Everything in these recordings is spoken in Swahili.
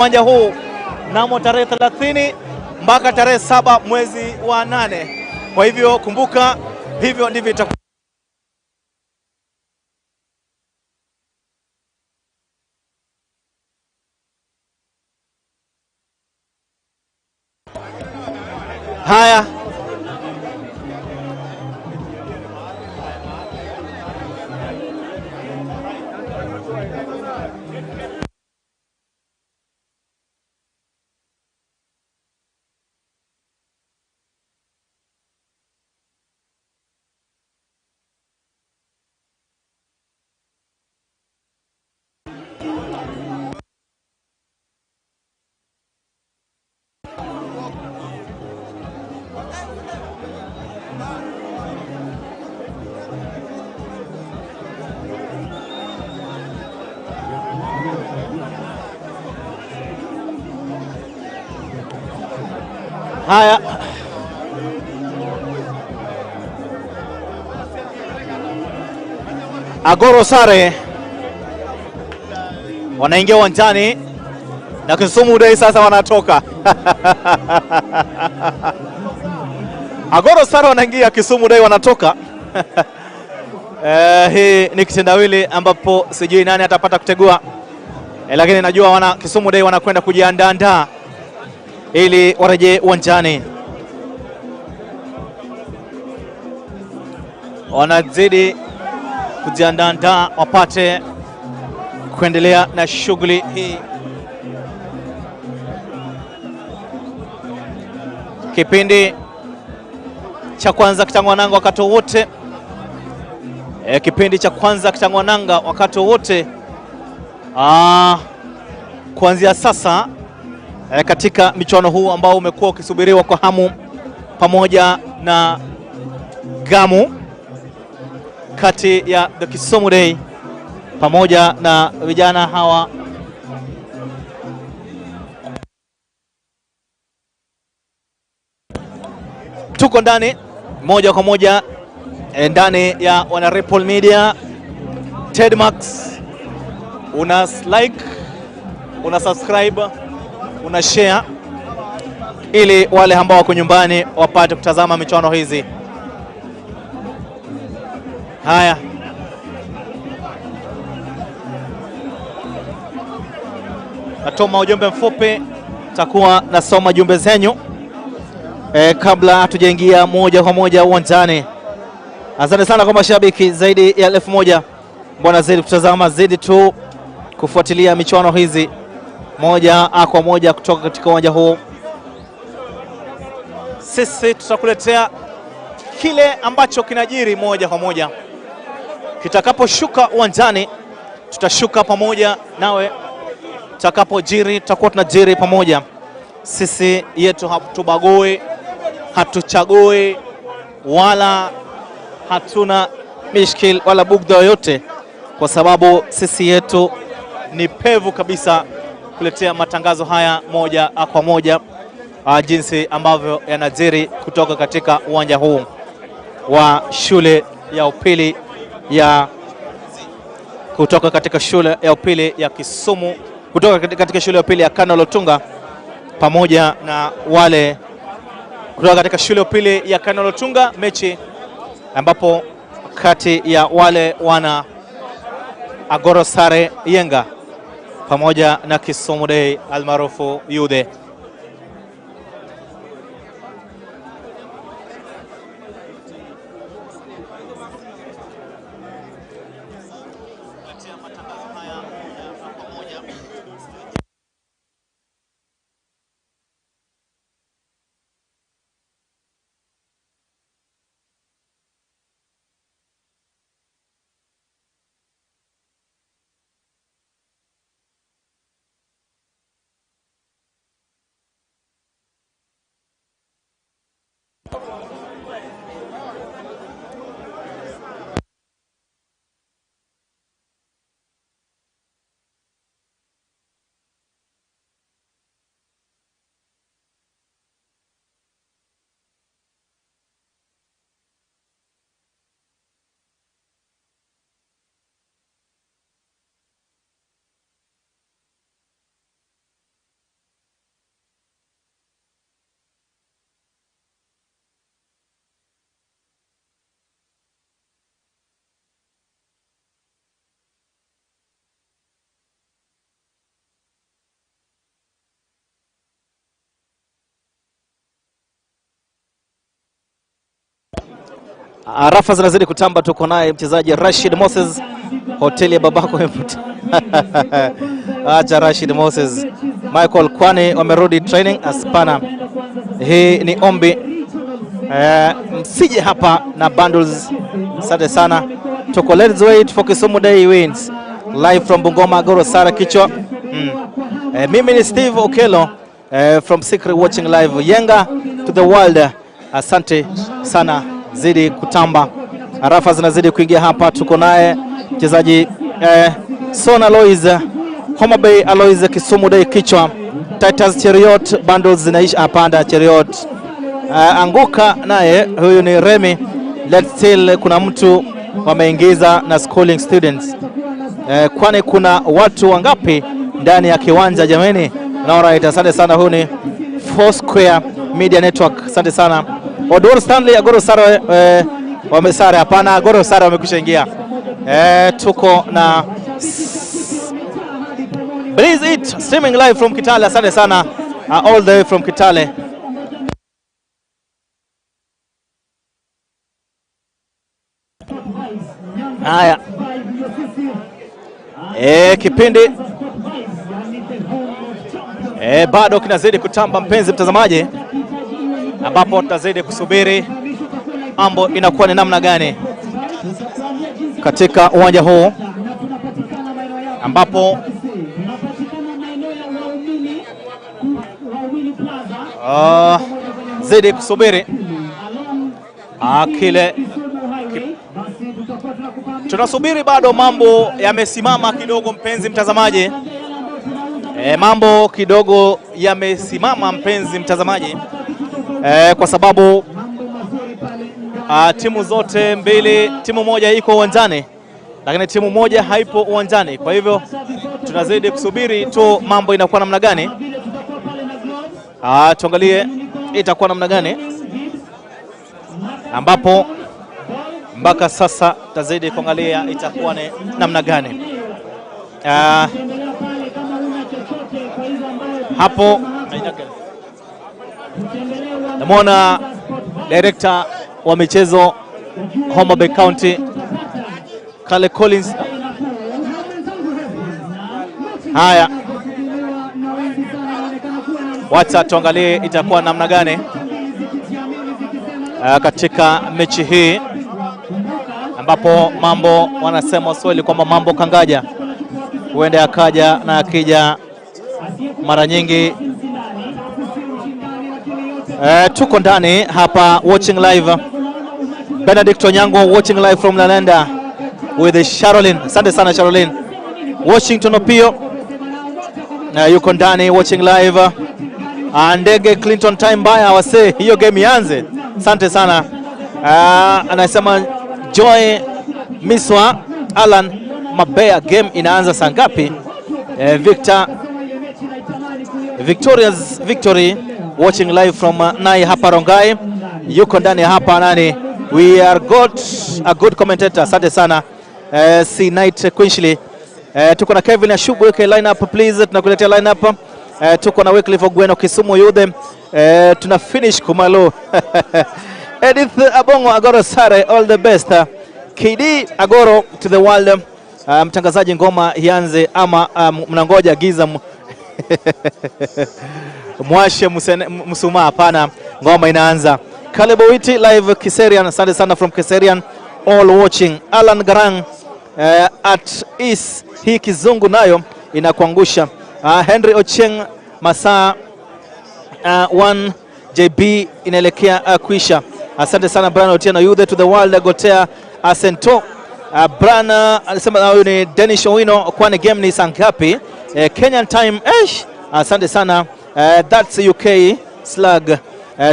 Uwanja huu mnamo tarehe 30 mpaka tarehe 7 mwezi wa 8. Kwa hivyo kumbuka, hivyo ndivyo itakuwa. Haya, haya. Agoro Sare wanaingia uwanjani na Kisumu Day sasa wanatoka. Agoro Sare wanaingia, Kisumu Day wanatoka. Hii ni kitendawili ambapo sijui nani atapata kutegua, lakini najua wana Kisumu Day wanakwenda kujiandaa ili warejee uwanjani. Wanazidi kujiandaa wapate kuendelea na shughuli hii. Kipindi cha kwanza kitang'oa nanga wakati wote. Kipindi cha kwanza kitang'oa nanga wakati wote. Kuanzia sasa katika michuano huu ambao umekuwa ukisubiriwa kwa hamu pamoja na gamu kati ya The Kisumu Day pamoja na vijana hawa tuko ndani moja kwa moja ndani ya wana Ripple Media. Tedmax, una like, una subscribe, una share ili wale ambao wako nyumbani wapate kutazama michuano hizi. Haya, natuma ujumbe mfupi, takuwa nasoma jumbe zenyu kabla hatujaingia moja kwa moja uwanjani. Asante sana kwa mashabiki zaidi ya 1000 mbona zaidi kutazama, zaidi tu kufuatilia michuano hizi moja kwa moja kutoka katika uwanja huu. Sisi tutakuletea kile ambacho kinajiri moja kwa moja. Kitakaposhuka uwanjani tutashuka pamoja nawe, tutakapojiri tutakuwa tunajiri pamoja. Sisi yetu hatubagui, hatuchagui, wala hatuna mishkil wala bugdha yoyote, kwa sababu sisi yetu ni pevu kabisa kuletea matangazo haya moja kwa moja jinsi ambavyo yanajiri kutoka katika uwanja huu wa shule ya upili ya kutoka katika shule ya upili ya Kisumu, kutoka katika shule ya upili ya Colonel Otunga pamoja na wale kutoka katika shule ya upili ya Colonel Otunga, mechi ambapo kati ya wale wana Agoro Sare Yenga pamoja na Kisumu Day almaarufu Yude. Arafa zinazidi kutamba, tuko naye mchezaji Rashid Moses, hoteli ya babako imepotea. Acha Rashid Moses. Michael, kwani wamerudi training? Aspana, hii ni ombi, msije hapa na bundles. Asante sana, tuko let's wait for Kisumu Day wins live from Bungoma. Goro Sara kichwa. Mimi ni Steve Okelo from Secret watching live Yenga to the world. Asante sana, zidi kutamba, arafa zinazidi kuingia hapa. Tuko naye mchezaji Sona Lois, Homa Bay Alois, Kisumu Day kichwa, Titus Cheriot, bundles zinaisha, hapanda Cheriot anguka naye, huyu ni Remy. Let's still, kuna mtu wameingiza na schooling students, kwani kuna watu wangapi ndani ya kiwanja jamani? Alright, asante sana. Huyu ni Foursquare Media Network, asante sana. Odor Stanley, Agoro Sare, wamesare? Hapana, Agoro Sare wamekwisha ingia. Tuko na Please it streaming live from Kitale. Asante sana, all the way from Kitale. Haya, kipindi bado kinazidi kutamba, mpenzi mtazamaji, ambapo tutazidi kusubiri mambo inakuwa ni namna gani katika uwanja huu ambapo zidi kusubiri kile tunasubiri bado, mambo yamesimama kidogo, mpenzi mtazamaji. Mambo kidogo yamesimama mpenzi mtazamaji, kwa sababu timu zote mbili, timu moja iko uwanjani lakini timu moja haipo uwanjani. Kwa hivyo tunazidi kusubiri tu mambo inakuwa namna gani. Tuangalie itakuwa namna gani, ambapo mpaka sasa tazidi kuangalia itakuwa ni namna gani. Hapo namwona director wa michezo Homa Bay County Kale Collins. Haya, wacha tuangalie itakuwa namna gani katika mechi hii ambapo mambo wanasema Waswahili kwamba mambo kangaja, huenda akaja na akija mara nyingi. Tuko ndani hapa watching live. Benedict Onyango watching live from Lalenda with Charolin. Asante sana Charolin. Washington Opio yuko ndani watching live. Ndege Clinton time mbaya wase, hiyo game ianze. Asante sana. Anasema Joy Miswa Alan Mabea, game inaanza saa ngapi? Victor Victoria's Victory watching live from Nai hapa Rongai, yuko ndani hapa nani. We are got a good commentator. Asante sana C Knight Quinsley. Tuko na Kevin Ashubu, weke line up please, tunakuletea line up. Tuko na Wycliffe Ogweno Kisumu Yudhe. Tuna finish Kumalo. Edith Abongo Agoro Sare, all the best. KD Agoro to the world. Mtangazaji ngoma ianze ama mnangoja giza mwashe mshumaa? Hapana, ngoma inaanza. Caleb Owiti live Kiserian, asante sana from Kiserian, all watching. Alan Garang at is hii kizungu nayo inakuangusha. Henry Ocheng masaa 1 JB inaelekea kuisha. Asante sana Brian Otieno, Youth to the world, Gotea Asento. Brian alisema huyu ni Dennis Owino, kwani game ni saa ngapi? Kenyan time esh. Asante sana, that's UK slug.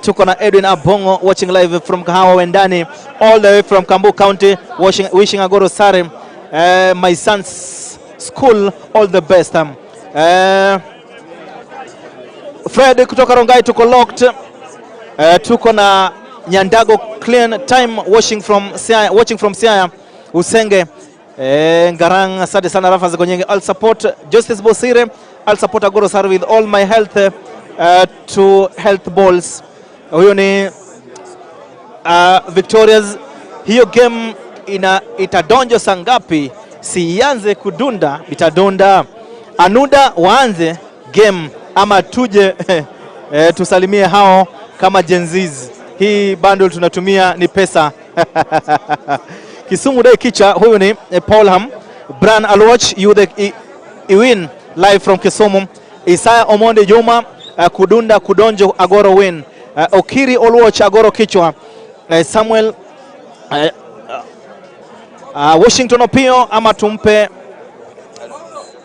Tuko na Edwin Abongo watching live from Kahawa Wendani, all the way from Kambu County, watching, wishing Agoro Sare, my son's school all the best. Fred kutoka Rongai tuko locked. Tuko na Nyandago clean time watching from Siaya Usenge. Ngarang, asante sana, rafa ziko nyingi. I'll support Justice Bosire. I'll support Agoro Sare with all my health to health balls. Huyo ni Victoria's Hiyo game ina itadonjo saa ngapi? Si ianze kudunda, itadunda. Anuda waanze game ama tuje tusalimie hao kama Gen Zs. Hii bundle tunatumia ni pesa. Kisumu Day Kicha, huyu ni Paulham. Bran Alwatch, you the Iwin live from Kisumu. Isaya Omondi Juma, kudunda kudonjo Agoro win. Okiri Olwatch, Agoro kichwa. Samuel Washington Opio, ama tumpe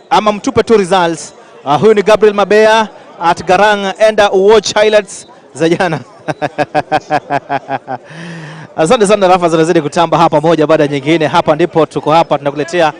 ama mtupe tu results. Huyu ni Gabriel Mabea at Garang, enda watch highlights za jana. Asante sana, rafa zinazidi kutamba hapa moja baada ya nyingine. Hapa ndipo tuko hapa tunakuletea